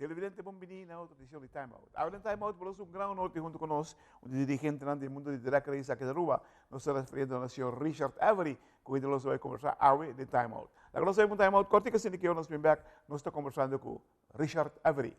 Televidente bon bini na otro edicion di Time Out. Awe den Time Out por nos un gran honor tin hunto cu nos un di dirigentenan di e mundo di drag race aki na Aruba. Nos ta referiendo na señor Richard Avery cu hende nos ta bay conversa awe den Time Out. Laga nos bay pa un Time Out cortico asina ki ora nos bin bek nos ta conversando cu Richard Avery.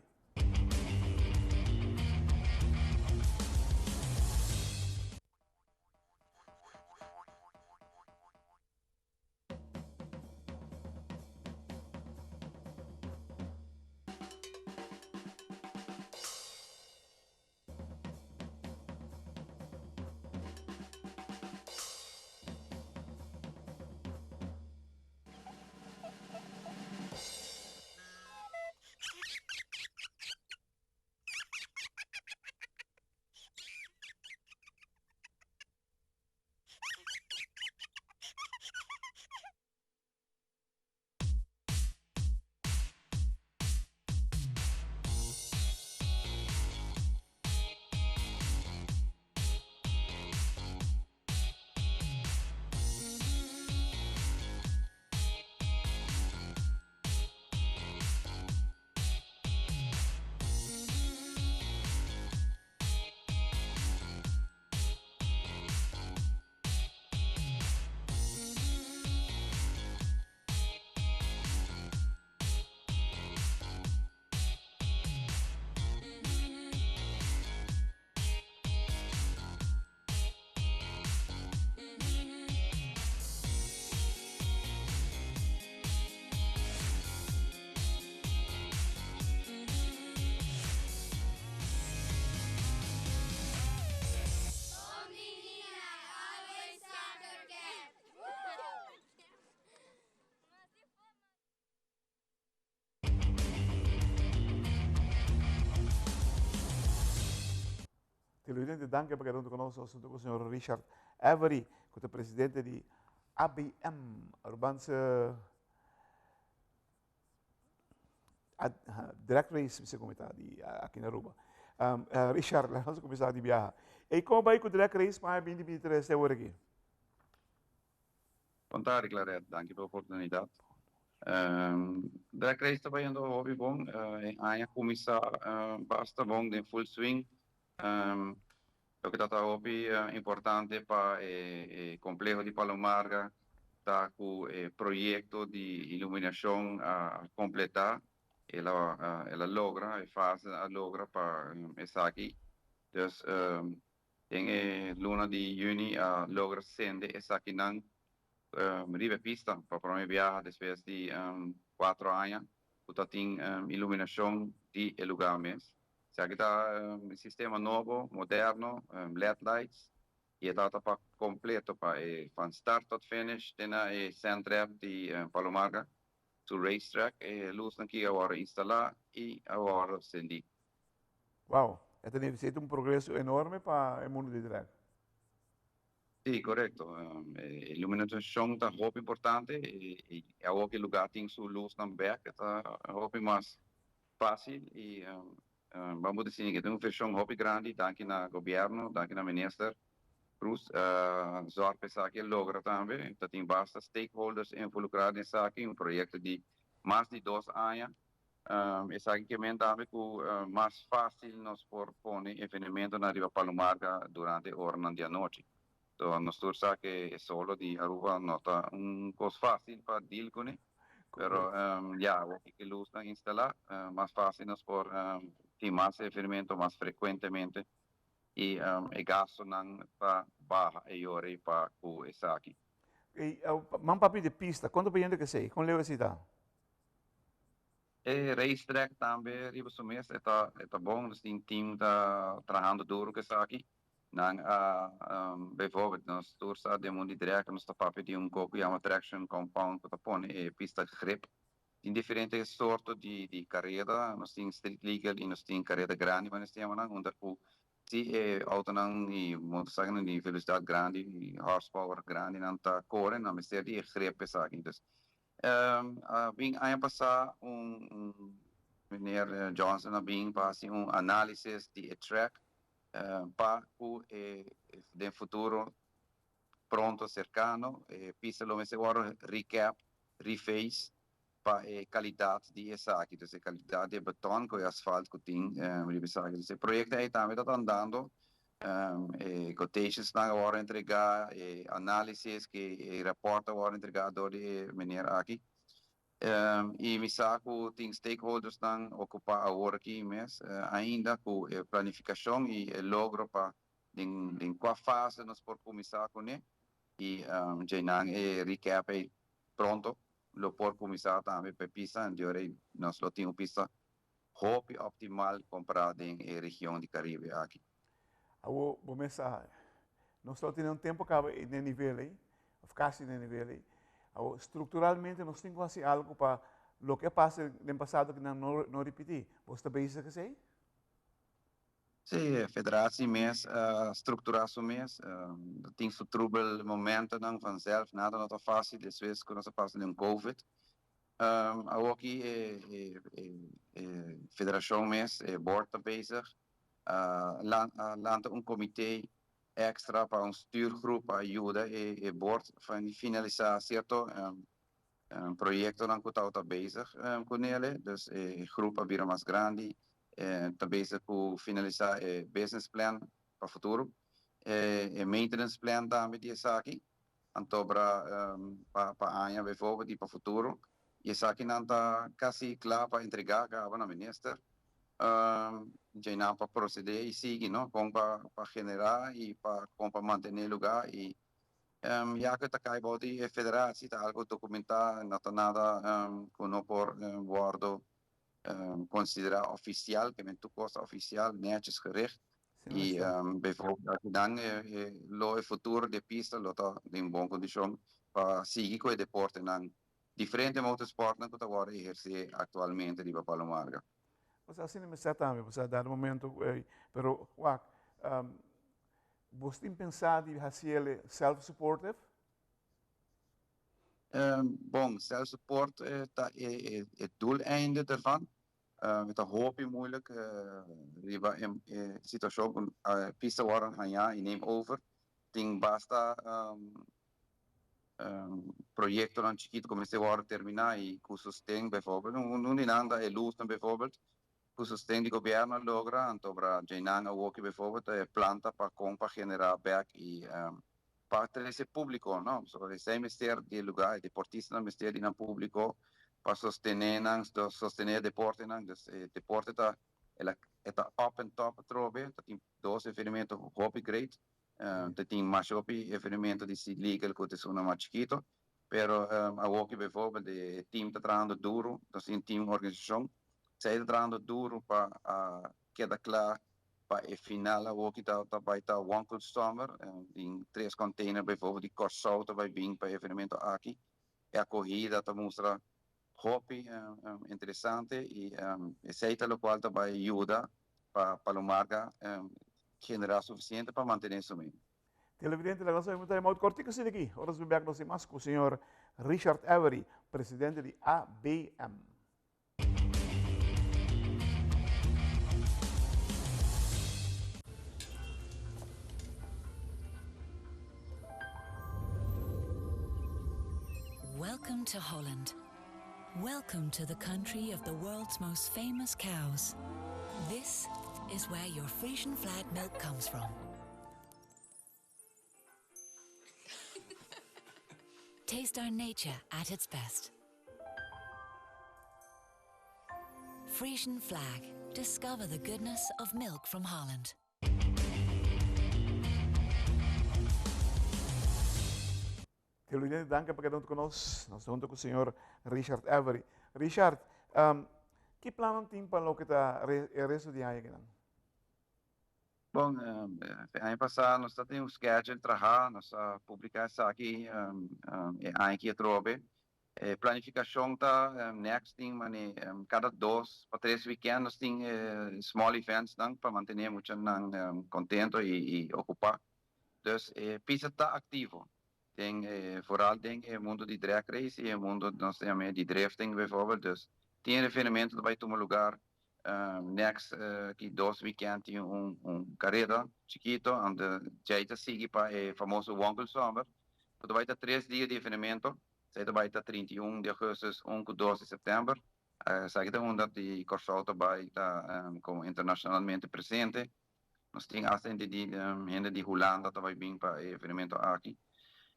Televidente danki pa keda hunto ku nos asunto ku señor Richard Avery ku ta presidente di ABM Arubanse Drag Race mi segun mi ta di aki na Aruba. Richard laga nos kuminsá di biaha. Ey kon bai ku Drag Race pa aña binti binti tres te awor aki? Bon tardi Claret, danki pa e oportunidat. Drag Race ta bayendo hopi bon, e aña kuminsá basta bon den full swing. Loke ta ta hopi importante pa e kompleho di Palomarga ta ku e proyekto di iluminashon a kompletá, el a logra, e fase a logra pa esaki. Dus Den e luna di yüni a logra sende esakinan riba e pista pa prome biaha despues di cuatro aña cu ta tin iluminacion di e lugar mes. Esaki ta un sistema nobo, moderno, led lights, y e tabata pa completo pa e van start tot finish te na e sandtrap di Palomarga su race track e luznan ki a wordo instala y a wordo sendi. Wow, e ta nifica un progreso enorme pa e mundo di drag. Sí, corecto. E iluminacion ta hopi importante y awor cu e lugar tin su luznan bek e ta hopi mas facil y bambo di siña cu ta un version hopi grandi danki na gobierno, danki na minister Cruz zorg pa esaki a logra tambe. Ta tin basta stakeholders involucra den esaki, un proyecto di mas di dos aña. Esaki ke men tambe ku mas fásil nos por pone evenementonan riba Palomarga durante e oranan di anochi. So nos tur sa ke e solo di Aruba no ta un kos fásil pa deal kuné, pero ya awor ku e lusnan instalá mas fásil nos por tin mas evenemento mas frekuentemente i e gastunan ta baha e yori pa ku esaki. Man papia di pista, konta pa yende kesei? Kon leu esei ta? E race track tambe riba su mes e ta e ta bon, nos tin team ta trahando duro ku esaki. Nan a bijvoorbeeld nos tur sa den mundo di drag nos ta papia di un ko ku yama traction compound ku ta pone e pista grip. Tin diferente sorto di di kareda, nos tin street legal i nos tin kareda grandi manera nos ta yama nan unda ku si e autonan i motorcyclenan di velocidad grandi i horsepower grandi nan ta kore nan mester di e grip esaki. Entonces A bin aña pasá un meneer Johnson a bin pa hasi un análisis di e track pa ku e den futuro pronto serkano e pista lo mester wòrdu recap, reface. Pa e kalidat di esaki, dus e kalidat di e beton ku e asfalt ku tin riba esaki. Dus e proyekto ei tambe ta andando, e quotationsnan a wòrdu entregá, e análisis ku e rapòrt a wòrdu entregá dor di e meneer aki. I mi sa ku tin stakeholdersnan okupá awor aki mes ainda ku e planifikashon i e logro pa den kua fase nos por kuminsá kuné i djeinan e recap ei pronto lo por kuminsá tambe pa e pista en dior ei nos lo tin un pista hopi optimal kompará den e region di Karibe aki. Awor bo mes sa, nos lo tene un tempu kaba den e nivel ei, òf kasi den e nivel ei. Awor strukturalmente nos tin ku hasi algu pa loke a pasa den pasado ki nan no ripití. Bo sta bezig esei? Sí, e federatie mes a structura su mes, tin su trubel momentonan vanzelf, nada no ta facil despues cu nos a pasa den covid. Awoki e federacion mes, e board ta bezig, a lanta un comite extra pa un stuurgroep pa yuda e board finalisa cierto Proyectonan cu tabata bezig cu nele, dus e groep a bira mas grandi, ta bezig cu finalisa e business plan pa futuro, e maintenance plan tambe di esaki, antobra pa aña bijvoorbeeld y pa futuro, y esakinan ta casi cla pa entrega caba na minister, djeinan pa procede y sigui no, con pa genera y pa con pa mantene lugar y Ya ku ta kai bou di e federatie ta algu dokumentá, no ta nada ku no por wòrdu konsiderá ofisial, ke men tur kos ta ofisial, nètjes gericht. I bijvoorbeeld akinan lo e futuro di e pista lo ta den bon kondishon pa sigui ku e deportenan, diferente motorsportnan ku ta wòrdu ehersé aktualmente riba Palo Marga. Pues asina mester tambe, pues a dado momento, pero wak, Bos tin pensá di hasiel self-supportive? Bon, self-support ta e doeleinde ervan. E ta hopi moeilijk riba e situacion cu pista worden haña y neem over. Tin basta proyectonan chikito cu mester worde termina y cu sosten bijvoorbeeld. Un di nan ta e luznan bijvoorbeeld. Ku sosten di gobièrnu a logra anto bra djeinan awoki bijvoorbeeld ta e planta pa kon pa generá bèk i pa trese públiko no. Pasobra esei mester di e lugá, e deportistanan mester di nan públiko pa sostené nan, sostené e deportenan. Dus e deporte ta el a e ta up en top atrobe, ta tin dos evenemento hopi great, ta tin masha hopi evenemento di Sea Legal ku ta esunnan mas chikito, Pero awoki bijvoorbeeld e team ta trahando duro, nos tin team organisacion, zij ta trahando duro pa keda cla pa e final awoki ta ta bay ta Wankelstomer, tin tres container bijvoorbeeld di Corsou ta bay bin pa e evenemento aki, e acogida ta mustra hopi interesante y esey ta locual ta bay yuda pa Palomarga genera suficiente pa mantene su mes. Televidente, laga nos un time out kortico asina aki. Ora nos bin bek nos tin mas ku señor Richard Every, presidente di ABM. Welcome to Holland. Welcome to the country of the world's most famous cows. This is where your Frisian flag milk comes from. Taste our nature at its best. Frisian flag. Discover the goodness of milk from Holland. Televidente, danki pa keda huntu ku nos. Nos ta huntu ku señor Richard Every. Richard, um, ki plannan tin pa loke ta e resto di aña kinan? Bon, e aña pasá nos ta tin un schedule trahá, nos a publiká esaki e aña aki atrobe. E planifikashon ta next tin mane kada dos pa tres weekend nos tin small eventsnan pa mantené muchanan kontento i okupá. Dus e pista ta aktivo den vooral den e mundo di drag race i e mundo nos ta yam'é di drifting bijvoorbeeld. Dus tin e evenemento ta bai tuma lugar Next ki dos weekend tin un careda chikito ante djei ta sigui pa e famoso Wonkel Sommer ku ta bai ta tres dia di evenemento. Esey ta bay ta 31 di augustus, 1 cu 2 di september. Esaki ta unda di Corsou ta bay ta como internacionalmente presente. Nos tin hasta hende di hende di Hulanda ta bay bin pa e evenemento aki.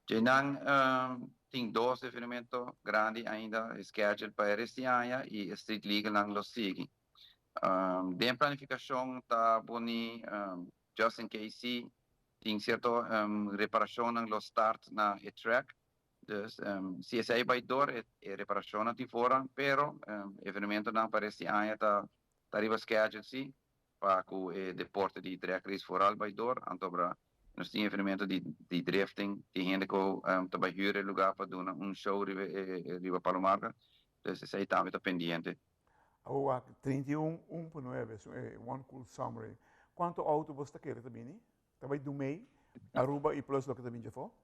Djeinan tin dos evenemento grandi ainda scheduled pa e rest di aña y e Street Legal nan lo sigui. Den planificacion ta boni just in case si tin cierto reparacionnan lo start na e track. Dus si esey bay door e reparacionnan tin voorrang, pero evenementonan pa rest di aña ta riba schedule si pa cu e deporte di drag race vooral bay door. Anto bra nos tin evenemento di drifting, tin hende cu ta bay huur e lugar pa duna un show riba e riba Palo Marga, dus esey tambe ta pendiente. Awor 31 1.9, e One Cool Summer. Cuanto auto bo ta kere ta bini? Ta bay Dumei, Aruba y plus loke ta bini afo?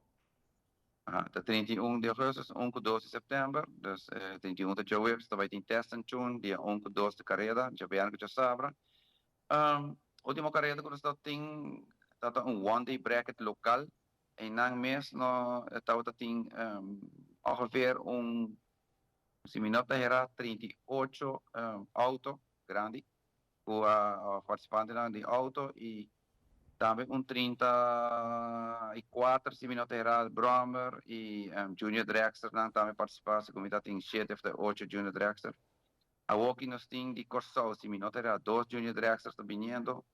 Aha, ta 31 di augustus, 1 cu 2 di september, dus 31 ta djaweps, ta bay tin test and tune, dia 1 cu 2 di careda, djabièrnè cu djasabra. Ultimo careda cu nos ta tin ta un one day bracket local, y nan mes no tabata tin ongeveer un, si mi no ta hera, 38 auto grandi cu participantenan di auto y tambe un 34, si mi no ta hera, brommer y junior dragster nan tambe participa, segun mi ta tin 7 of 8 junior dragster. Awor nos tin di Corsou, si mi no ta hera, dos junior dragsters ta biniendo,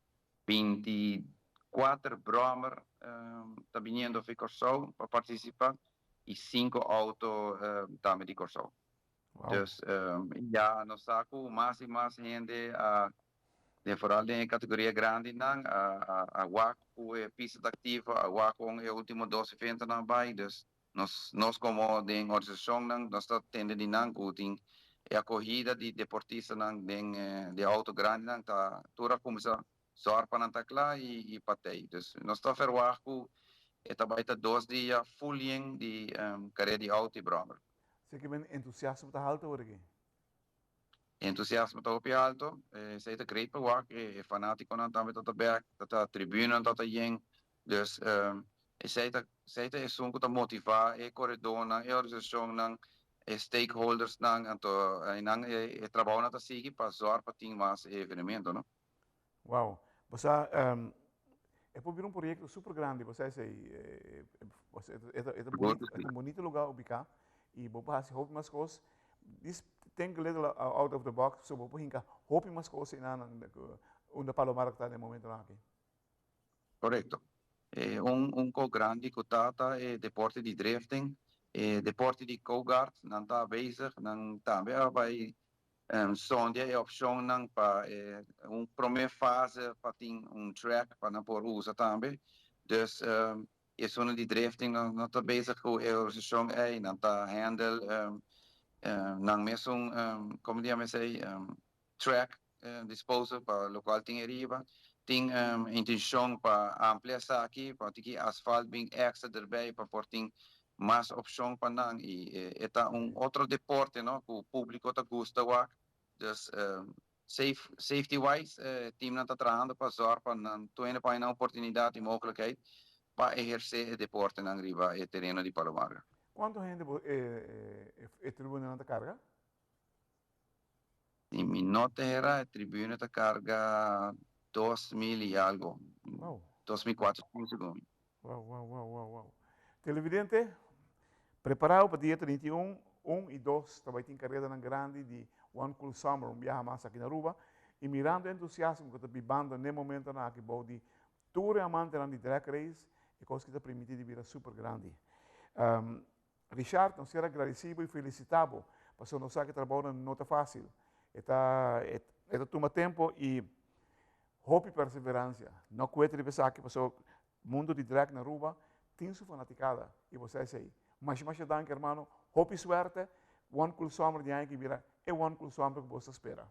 24 brommer ta biniendo di Corsou pa participa y 5 auto tambe di Corsou. Dus ja, nos sa cu mas y mas hende den vooral den categoria grandi nan a wak cu e pista activo, a wak con e ultimo dos evento nan bay, dus nos como den organisacion nan nos ta tende di nan cu tin e acogida di deportista nan den de auto grandi nan ta tur a cuminsa zorg pa nan ta cla y patey. Dus nos ta verwacht cu e ta bay ta 2 dia full yen di careda di auto y brommer. Asina cu e entusiasmo ta halto awor aki. Entusiasmo ta hopi halto, esey ta great pa wak, e fanatico nan tambe ta back, ta tribuna ta yen, dus esey ta esun cu ta motiva e coredo nan, e organisacion nan, e stakeholders nan, anto nan e trabou nan ta sigui pa zorg pa tin mas evenemento, no? Wow. Bo, e por un proyecto super grandi, bo sa, e un bunita lugar ubica y bo por haci hopi mas cos. Just think a little out of the box, so bo por hinca hopi mas cos den unda Palo Marga ta na e momento aki. Correcto. Un cos grandi cu ta e deporte di drifting, deporte di go-kart, nan ta bezig, nan tambe bay sondia e opcion nan pa un prome fase pa tin un track pa nan por usa tambe. Dus e zona di drifting nan ta bezig cu e organisacion ey, nan ta handle nan mes un, con yama esey, track disposal pa locual tin ariba. Tin intencion pa amplia aki, pa tin asfalt bin extra erbij, pa por tin mas opcion pa nan y ta un otro deporte, no, cu publico ta gusta wak. Dus safety wise, team nan ta trahando pa zorg pa nan tur pa un oportunidad y mogelijkheid pa eherce e deporte nan riba e tereno di Palo Marga. Cuanto hende e tribuna ta carga? Si mi no ta hera, e tribuna ta carga 2000 y algo. 2400 segun. Wow. Televidente, prepara pa dia 31, 1 y 2, tambe tin careda grandi di One Cool Summer, un biaha mas aki na Aruba, y mirando e entusiasmo cu ta bibando na e momento aki, di tur amante di drag race, e cos cu ta permiti di bira super grandi. Richard, nos kier agradeci y felicita bo, pasobra nos sa cu e trabou no ta facil. E ta tuma tempo y hopi perseverancia. No cuesta di pensa cu pasobra mundo di drag na Aruba tin su fanaticada y bo sa esey. Mas mas danki, ruman, hopi suerte, One Cool Summer di aña cu bira e One Cool Summer cu bo ta spera.